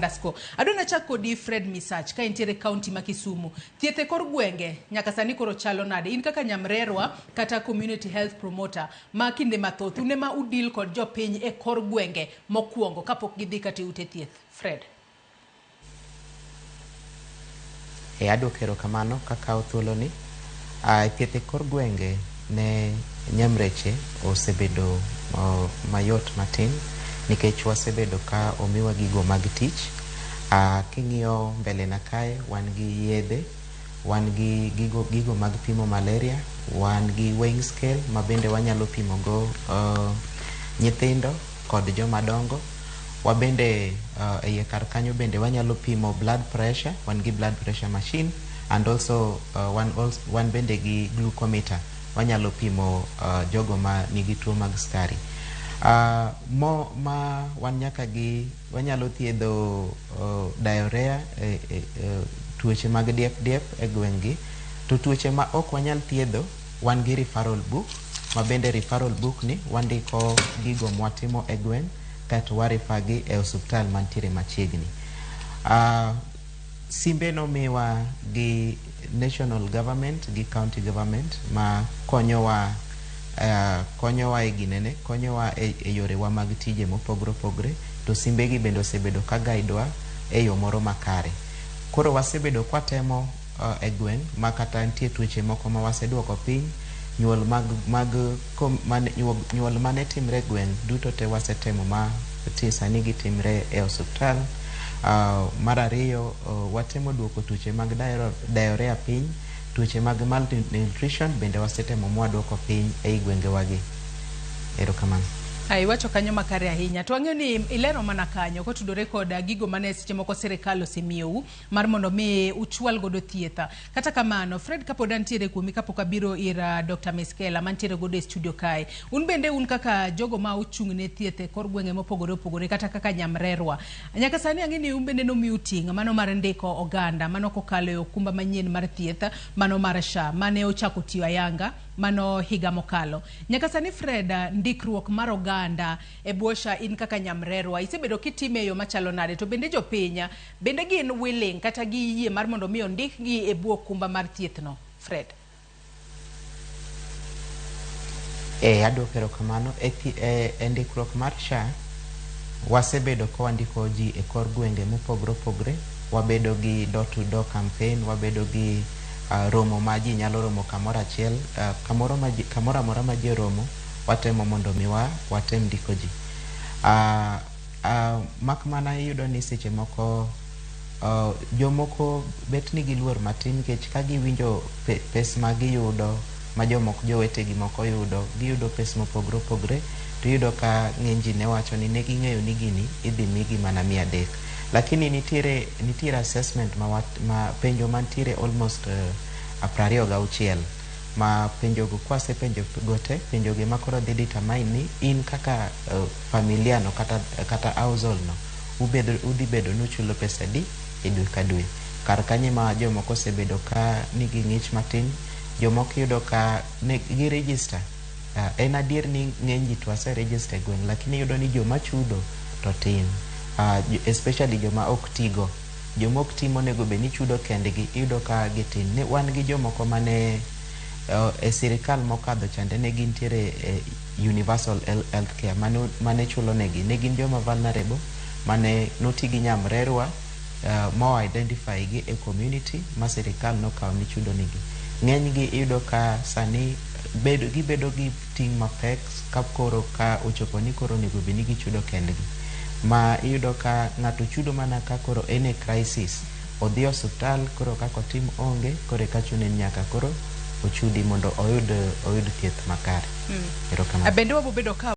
underscore. Adwa nachak kodi Fred Misach ka intiere county ma Kisumu. Thieth e kor gwenge nyaka sani koro chalo nade? In kaka nyamrerwa kata community health promoter ma kinde mathoth un ema udil kod jopiny e kor gwenge mokwongo kapok gidhi kata e ute thieth. Fred. E aduoko erokamano kakawo thuoloni. Thieth e kor gwenge ne nyamreche osebedo mayot matin nikech wasebedo ka omiwa gigo mag tich. King'iyo mbele na kae wan gi yedhe, wan gi gigo mag pimo malaria, wan gi weighing scale ma bende wanyalo pimo go nyithindo kod joma dongo. Wabende e iye kar kanyo bende wanyalo pimo blood pressure, wan gi blood pressure machine and also wan bende gi glucometer, wanyalo pimo jogo ma nigi tuo mag skari. Mo ma wan nyaka gi wanyalo thiedho diarrhea, tuoche mag diep diep e gweng' gi. To tuoche ma ok wanyal thiedho, wan gi referral book, ma bende referral book ni wandiko gigo mwatimo e gweng' kaeto wa refer gi e osuptal mantiere machiegni. Simbe nomiwa gi national government gi county government ma konyowa konyowa e ginene, konyowa e yorewa mag tije mopogore opogore, to simbe gi bende osebedo ka guide wa e yo moro makare. Koro wasebedo kwatemo e gweng' ma kata nitie tuoche moko ma waseduoko piny, nyuol mag, mag kom, mane, nyuol mane timre e gweng' duto te wasetemo ma sani gitimre e osuptal. Mar ariyo, watemo duoko tuoche mag diarrhea piny, tuoche mag malnutrition bende wasetemo mwaduoko piny ei gwengewagi. Erokamano. Iwacho kanyo makare ahinya. To ang'eyo ni ilero mana kanyo kotudore kod gigo mane seche moko sirikal osemiyou mar mondo mi uchwal godo thieth. Kata kamano, Fred, kapod antiere kuomi kapok abiro ir Dr. Miskela mantiere godo e studio kae. Un bende un kaka jogo ma ochung' ne thieth e kor gwenge mopogore opogore kata kaka nyamrerwa. Nyaka sani ang'e ni un bende nomiu ting' mano mar ndiko oganda mano kokalo e okumba manyien mar thieth mano mar SHA mane ochako tiyo ayanga mano higa mokalo. Nyaka sani Fred, ndikruok mar oganda e bwo SHA in kaka nyamrerwa isebedo kitime e yo machalo nade? To bende jopiny bende gin willing kata giyie mar mondo mi ondikgi e bwo okumba mar thieth no? Fred. Aduoko erokamano. E ndikruok mar SHA, wasebedo ka wandiko ji e kor gwenge mopogore opogore. Wabedo gi door to door campaign, wabedo gi romo ma ji nyalo romo kamoro achiel, kamoro ma ji, kamoro amora ma ji oromo, watemo mondo mi watem ndiko ji. Mak mana iyudo ni seche moko jomoko bet nigi luor matin nikech ka giwinjo pes ma giyudo ma jomoko jowetegi moko yudo, giyudo pes mopogore opogore, to iyudo ka ng'eny ji ne wacho ni ne ging'eyo ni gini idhi migi mana 300. Lakini nitiere assessment ma penjo mantiere almost 26 ma penjogo kwasepenjo go te, penjogo ema koro dhi determine ni in kaka familia no kata household no udhi bedo ni uchulo pesa adi e dwe ka dwe. Kar kanyo ema jomoko osebedo ka nigi ng'ich matin, jomoko iyudo ka ne gi register. En adier ni ng'eny ji to wase register e gweng', lakini iyudo ni joma chudo to tin. Especially joma ok tigo. Joma ok ti monego bed ni chudo kendgi, iyudo ka gitin. Ne wan gi jomoko mane e sirikal mokadho chande ne gintiere e universal health care mane chulo negi. Ne gin joma vulnerable mane noti gi nyamrerwa mo identify gi e community ma sirikal nokawo ni chudo negi. Ng'eny gi iyudo ka sani gibedo gi ting' mapek ka koro ka ochopo ni koro onego bed ni gichudo kendgi. Ma iyudo ka ng'ato chudo mana ka koro en e crisis. Odhi e osuptal koro kaka otim onge, koro eka chune ni nyaka koro ochudi mondo oyud thieth makare. Erokamano. Bende wabobedo ka